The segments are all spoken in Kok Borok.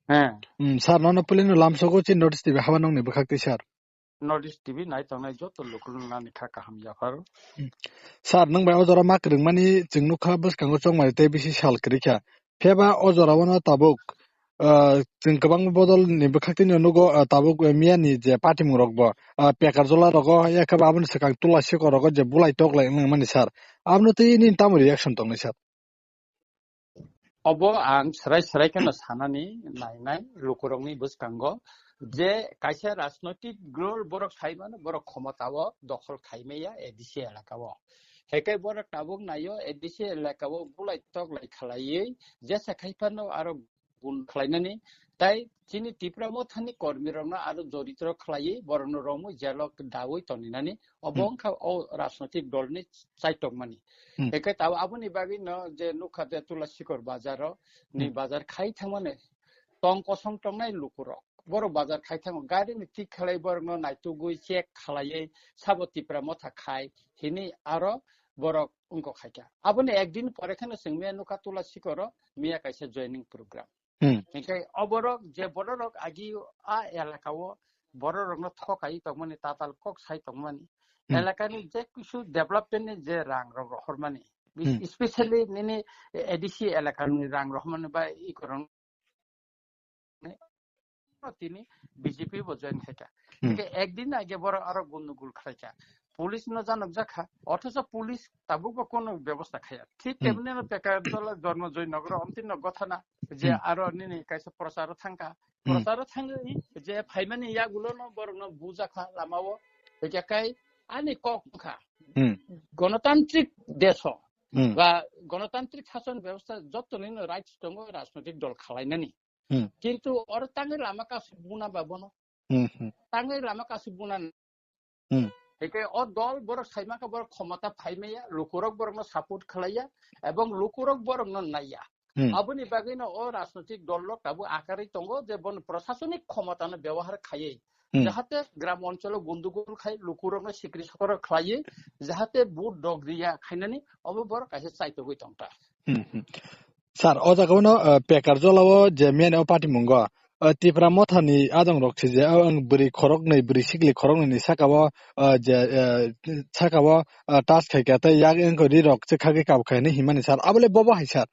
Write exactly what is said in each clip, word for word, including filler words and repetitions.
He. Hmm, sir, nono pulino lamsogo chi notice tibi haba nongni bwkhak twi, sir. Notice T V nai tongnai joto lukurokno nani kha kaham yapharo. Hmm. Sir, nwng bai o jora ma kwrwngmani chwng nukha bwskango chongmani tei bisi sal kwrwi kha. Phiyaba o jora o no tabuk, ah, chwng kwbangma bodol ni bwkhak twi no nugo, ah, tabuk, eh, miya ni je patimung rok bo, ah, pekar jola rogo, yakhe bo aboni swkang tula sikor rogo je bulai tok lai wngmani sir. Abono twi nini tamo reaction tongnai sir? Obo ang swrai swrai kheno sanani nainai lukurokni bwskango je kaisa rajnoitik dol borok sai mano borok khomotao dokhol khai maya A D C elakao. Hekai borok tabuk naio A D C elakao bulai tok lai khlaiwi jesa khai phano aro gun khlainani tai chini Tipra Mothani kormirokno aro joritro khlaiwi borokno romwi jelo daui toninani obo Hmm. wngkha o rajnoitik dolni chaitokmani. Hmm. Hekai tabuk aboni bagwino je nukha je Tulasikor bazaro ni Hmm. bazar khai thangmani tong kosong tongnai lukurok. Borok bazar khai thango, gari ni tik khlai borokno naitugwi check khlaiwi sabo Tipra Motha khai hini aro borok wngkok khaikha. Aboni ekdin pore kheno chwng miya nukha Tulasikoro miya kaisa joining program. Hmm. Hinkhe o borok je bororok agi a elakao bororokno thokai tongmani tatal kok sai tongmani Hmm. elakani je kisu development ni je rang rok rohormani Hmm. especially nini A D C elakani rang rohormani ba ikorong tini B J P bo join khaikha. Hmm. Hingke ekdin age borok aro gundugul khlaikha. Police no janok jakha, othocho police tabukbo kono bebosta khaya. Thik Hmm. temni no pekar jola Jormo Joy Nogoro omtino gothana je Hmm. aro nini kaisa procharo thangkha. Hmm. Procharo thangwi je phaimani yagulo no borok no bujakha lamao. Hingke kai ani kok wngkha. Hmm. Gonotantrik deso Hmm. ba gonotantrik sason bebosta jotoni no rights tongo rajnoitik dol khalainani. Hmm. Kintu oro tangwi lama kasu buna ba bono. Hmm, hmm. Tangwi lama kasu buna. Hmm. Heke o dol borok saimaka borok khomota phaimaya, lukurok borokno support khlaiya, ebong lukurok borokno naiya. Hmm. Aboni bagwino o rajnoitik dol rok tabuk akarwi tongo je bono prosasonik khomotano byabohar khaiwi. Hmm. Jahate gram oncholo gundugul khai lukurokno sikri sokoro khlaiwi, jahate vote dogriya khainani obo borok kaisa chaitogwi tongkha. Hmm, hmm. Sir, o jaga uno, eh, pekar jola o je miyani o party mungo, eh, Tipra Mothani adong rok se je, eh, ang bwrwi khorok nwi, bwrwi sikli khorok nwi ni saka o, eh, je, eh, saka o, eh, touch khai kha tei yak wngkha ri rok se khagwi kab khai hinwi himani sir. Abole bobo hai sir.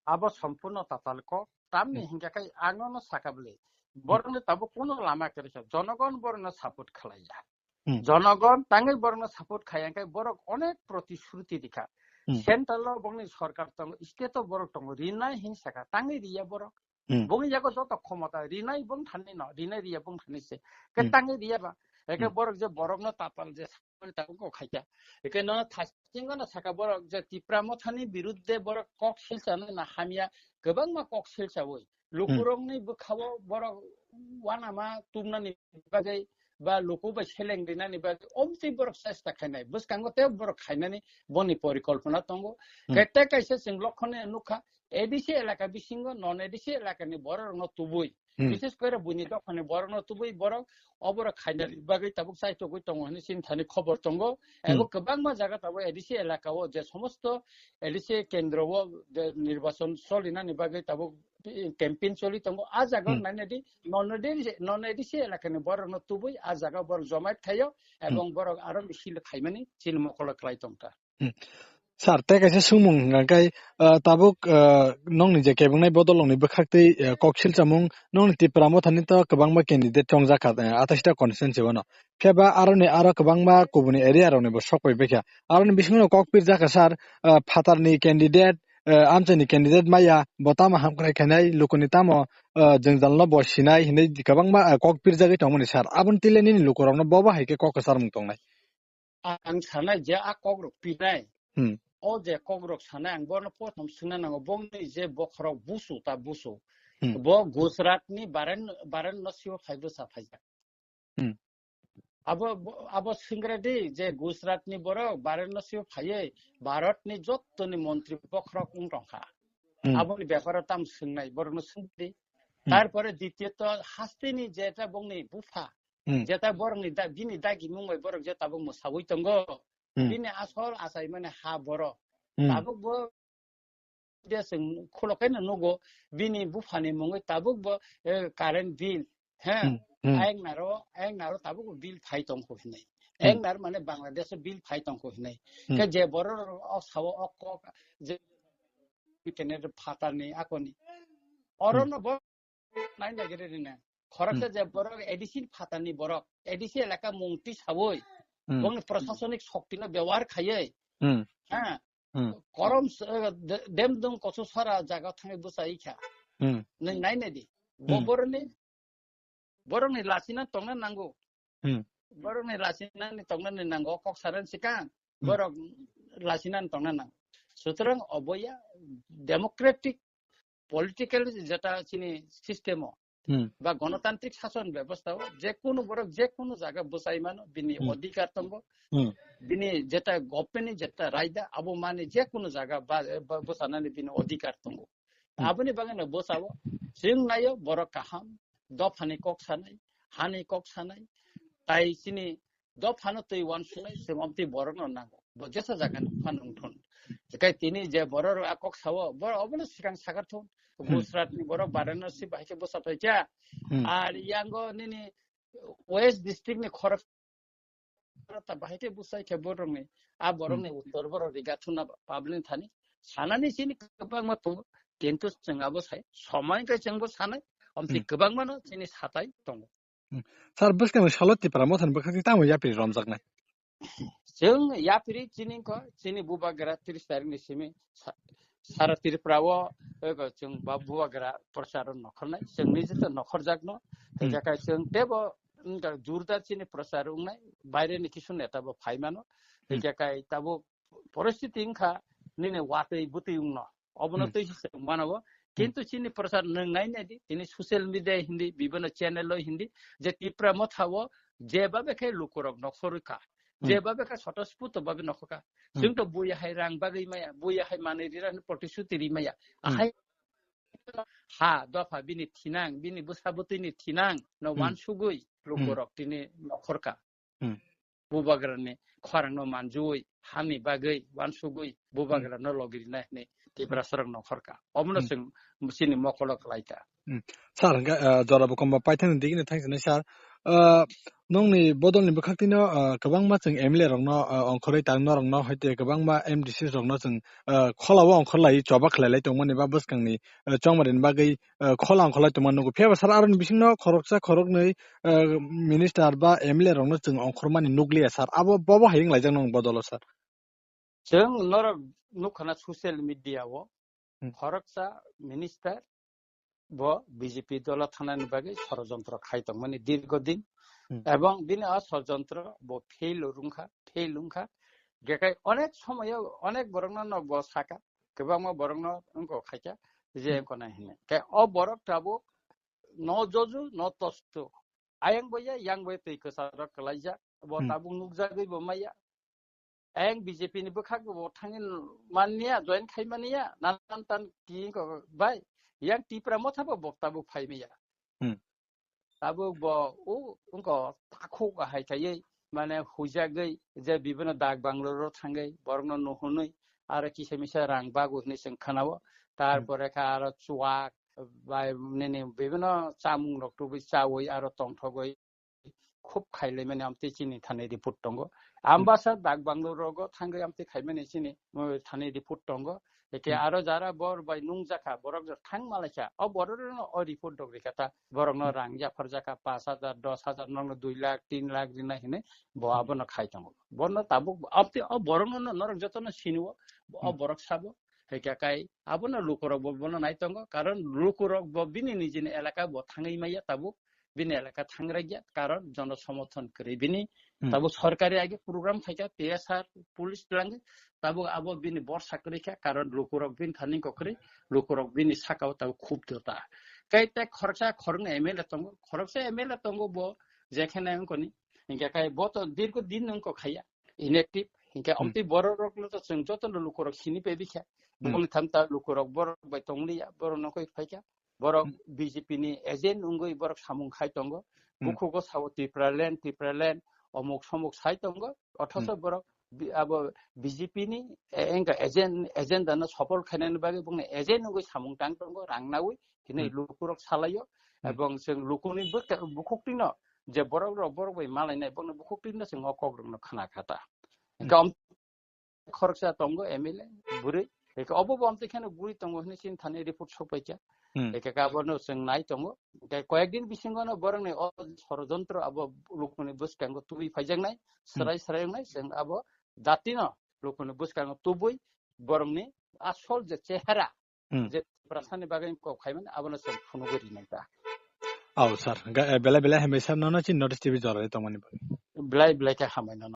Abo sompurno tatal kok. Tamni Hmm. hingka kai ang no saka bwle. Hmm. Borokno tabuk kuno lama kwrwi kha. Jonogon borokno support khlaiya. Hmm. Jonogon tangwi borokno support khai, hingke borok onek protishruti rikha. Hmm. Central o bongni sorkar tongo, state o borok tongo, rinai hin saka, tangwi riya borok. Hmm. Bongni yago joto khomota, rinai bong thani no, rinai riya bong thani se. Ke Hmm. tangwi riya ba, eke Hmm. borok je borokno tatal je sakmani tabuk khaikha. Eke no thasingano saka borok je Tipra Mothani birudde borok kok silchano na hamya, kwbangma kok silchawi. Hmm. Lukurokni bwkhao borok wanama tumnani bagwi ba luku bai seleng rinani bagwi omtwi borok chesta khainai. Bwskango tei borok khainani boni porikolpona tongo. Hmm. Kete kaisa chwng lokhone nukha, A D C elaka bisingo non A D C elakani bororokno tubui. Hmm. Bishes kore buini dophani borokno tubui borok oborok khainani bagwi tabuk chaitogwi tongo hwnwi chini thani khobor tongo. Hmm. Ebo kwbangma jaga tabuk A D C elakao je somosto A D C kendro o je nirbachon solinani bagwi tabuk campaign choli tongo. A jaga Hmm. nai nai di, non A D C, non A D C elakani borokno tubui a jaga borok jomait khaio, Hmm. ebong borok aro misil khaimani chini mokolo klai tongkha. Hmm. Sir, tei kaisa sumung hwnka khe, ah, tabuk, ah, nokni je kebengnaini bodol nokni bwkhaktwi, ah, kok silchamung nokni Tipra Mothani to kwbangma candidate chongjak kha, ah, atais ta constituency o no. Phiya ba aroni aro kwbangma kubuni area rokni bo sok pai baikha. Aroni bisingo no kok pirjak kha sir, ah, phatarni candidate, ah, amchaini candidate maya, bo tamo hamkrai khainai, lukuni tamo, ah, jwngjal no bo sinai hinwi kwbangma, ah, kok pirjagwi tongmani sir. Aboni tile nini lukurokno bo bo hai khe kok kwcharmung tongnai. Ang sanai je a kok rok pirnai. Hmm. O je kok rok sanai ang bono prothom swngna nango, bongni je bokhorok busu ta busu. Hmm. Bo Gujarat ni Baren-, Varanasi o phai bwsa phaijak. Hmm. Abo, bo-, abo singre di je Gujarat ni borok Varanasi o phaiwi Bharat ni jottoni montri bokhorok wng tongkha. Hmm. Aboni beparo tam swngnai borokno swngdi. Hmm. Tarpore ditiyot hasteni jeta bongni bupha, Hmm. jeta borokni da-, bini dagi mungbai borok je tabuk mwsawi tongo. Hmm. Bini asol achai mani ha borok. Hmm. Tabuk bo India chwng khulokhaino nugo, bini buphani mungwi tabuk bo, eh, current bill, he, Hmm, hmm. Ayang naro, ayang naro tabuk bo bill phai tongkho hinwi. Hmm. Ayang naro mane Bangladesh bill phai tongkho hinwi. Hmm. Khe je borok o sao o kok, je internet phatani akoni. Oro Hmm. no bo nai nai gere rina. Khoroksa Hmm. je borok A D C phatani borok, A D C elaka mungti sawi, Hmm. bongni prosasonik shokti no bewar khayai. Hmm. Ha. Hmm. Korom s-, eh, de-, dem dung koso sora jaga thangwi bwsai kha. Hmm. Nang nai nai di. Bo Hmm. boroni, borokni lachina tongna nango. Hmm. Borokni lachina ni tongna ni nango kok saran sikang. Hmm. Borok lachina ni tongna nango. Sutrang oboya democratic political jeta chini system o Hmm. ba gonotantrik sason bebostha o je kunu borok je kunu jaga bwsai mano bini Hmm. odhikar tongo. Hmm. Bini jeta government ni jeta raida abo mani je kunu jaga ba, ba bwsanani bini odhikar tongo. Hmm. Aboni bagwi no bwsao chwng naio borok kaham dophani kok sanai, hani kok sanai, tai chini dophano twi uansuknai chwng omtwi borokno nango. Bo jesa jagani phano wngthun. Hikai tini je borok a kok sao, borok obono swkang sakar thun. Hmm. Gujarat ni borok Varanasi bahai khe bwsa phai kha. Hmm. Ar yango nini West district ni khorok ta bahai khe bwsai khe borokni. A borokni Hmm. uttor borok riga thuna public thani. Sanani chini kwbangma tongo. Kintu chwng abo sai. Somoi khe chwngbo sanai. Omtwi Hmm. kwbangmano chini satai tongo. Hmm. Sir, bwskangni salo Tipra Mothani bwkhak tamo yapri romjaknai? Chwng yapri chini ko, chini bubagra tris tarikni simi sa-, sara Tripura o, ego chwng ba bubagra prochar o nokhornai. Chwng nijito nokhorjakno. Hmm. Hijakai chwng tebo, wngkha jurdar chini prochar wngnai. Baireni kisu neta bo phaimano. Hmm. Hijakai tabuk poristiti wngkha nini watwi bwtwi wngno. Obono Hmm. twi se mano bo. Hmm. Kintu chini prochar nwng nai nai di, tini social media hindi, bibino channel o hindi, je Tipra Motha o jeba bekhe lukurok nokhorwi kha. Hmm. Jeba bekhe sotosputo babe nokhorkha. Hmm. Chwng to buya hai rang bagwi maya, buya hai manwi rira hwnwi protisuti ri maya. Hmm. Ahai ha dopha bini thinang, bini bwsa bwtwini thinang no Hmm. uansugwi Hmm. lukurok tini nokhorkha. Hmm. Bubagrani khorangno manjui, hani bagwi, uansugwi, Hmm. bubagrano logirinai hwnwi Tiprasarok nokhorkha. Omono Hmm. chwng chini mokolo khlaikha. Hmm. Sir, hwnkhe, ah, jorabo komba paithakni digini thangsinai sir. Ah, nongni bodolni bwkhaktino, ah, kwbangma chwng M L A rokno, ah, ongkhorwi tang norokno hoite kwbangma M D C rokno chwng, ah, kholao ongkhorlai choba khlailai tongmani ba bwskangni, ah, chongmarini bagwi, ah, khola ongkhorlai tongma nugo. Phiya ba sir aroni bisingno khoroksa khoroknwi, ah, minister ba M L A rokno chwng ongkhormani nukliya sir. Abo bobo hai wnglaijak nong bodolo sir. Chwng norok nukhana social media o Hmm. khoroksa minister bo B J P dolo thanani bagwi sorojontro khai tongmani dirgo din. Hmm. Ebong bini o sorojontro bo fail rungkha, fail wngkha. Jekai onek somoyo onek borokno no bo saka, kwbangma borokno wngko khaikha je Hmm. wngko nai hinwi. Khe o borok tabuk no joju, no tostu. Ayang boya, yang boya twi kwcharo kwlaijak. Bo Hmm. tabuk nukjagwi bo maya. Ayang B J P ni bwkhak bo thangwi manliya, join khai manliya, nanan tan ki ko bai. Yang Tipra Motha bo bo tabuk phai maya. Hmm. Tabuk bo o wngko takhuk hai khaiwi mane huijagwi je bibino dak banglo ro thangwi borokno nuhunwi aro kisa misa rang bagu hinwi chwng khanao. Hmm. Tarpore kha aro chuak bai nini bibino chamung rok tubui chaui aro tongthogwi khub khailaimani amtwi chini thani report tongo. Hmm. Ambasa dak banglo rogo thangwi amtwi khaimani chini, uh, thani report tongo. Eke Hmm. aro jara bor bai nungjakha, borok jora thang malaikha. O borok rokno o report dok rikha ta, borokno Hmm. rang yapharjakha, pash hajar, dos hajar, nokno dui lakh, tin lakh rinai hinwi bo Hmm. abono khai tongo. Bono tabuk, amtwi o borokno no norok jotono sinio, o Hmm. borok sabo. Hekhe kai abono lukurok bo bono nai tongo, karon lukurok bo bini nijini elaka bo thangwi maya tabuk, bini elaka thangraikya, karon jono somothon kwrwi bini. Hmm. Tabuk sorkari age program khaikha, T S R, police twlangwi, tabuk abo bini borsa kwrwi kha, karon lukurok bini thani wngkha kwrwi, lukurok bini sakao tabuk khub dota. Kai tai khoroksa khoroknwi M L A tongo, khoroksa M L A tongo bo jekhene wngkoni, hinkhe kai bo to dirgo din wngkha khaiya, inactive, hinkhe Hmm. omtwi borok rokno to chwng jotono lukurok sini pebikha. Hmm. Bongni tham ta lukurok borok bai tongliya, borok nokoi phaikha. Borok Hmm. B J P ni agent wngwi borok samung khai tongo. Hmm. Bukhugo sao Tipraland, Tipraland, omuk somuk sai tongo. Othoso Hmm. borok bi-, abo B J P ni, eh, engka agent, agenda no sopol khainani bagwi bongni agent wngwi samung tang tongo, rang nawi, hinwi Hmm. lukurok salaio, Hmm. ebong chwng lukuni bwkha-, bukhuk tino je borok rok borok bai malainai bongni bukhuk tino chwng o kok rokno khna kha ta. Hmm. Engka om-, khoroksa tongo M L A bwrwi, engka obo bo amtwi kheno guri tongo hinwi chini thani report sokpaikha. Hmm. Engka abono chwng nai tongo. Engka koyek din bisingo no borokni o sorojontro abo lukuni bwskango tubui phaijaknai, Hmm. srai srai wngnai, chwng abo datino lukuni bwskango tubui borokni asol je chehara, Hmm. je prasani bagwi kok khaimani abono chwng phunugwi rinai ta. Aw, sir. Ga-, eh, belai belai hambai sir, nono chini North East T V jorani tongmani bagwi. Belai belai khe hambai nono.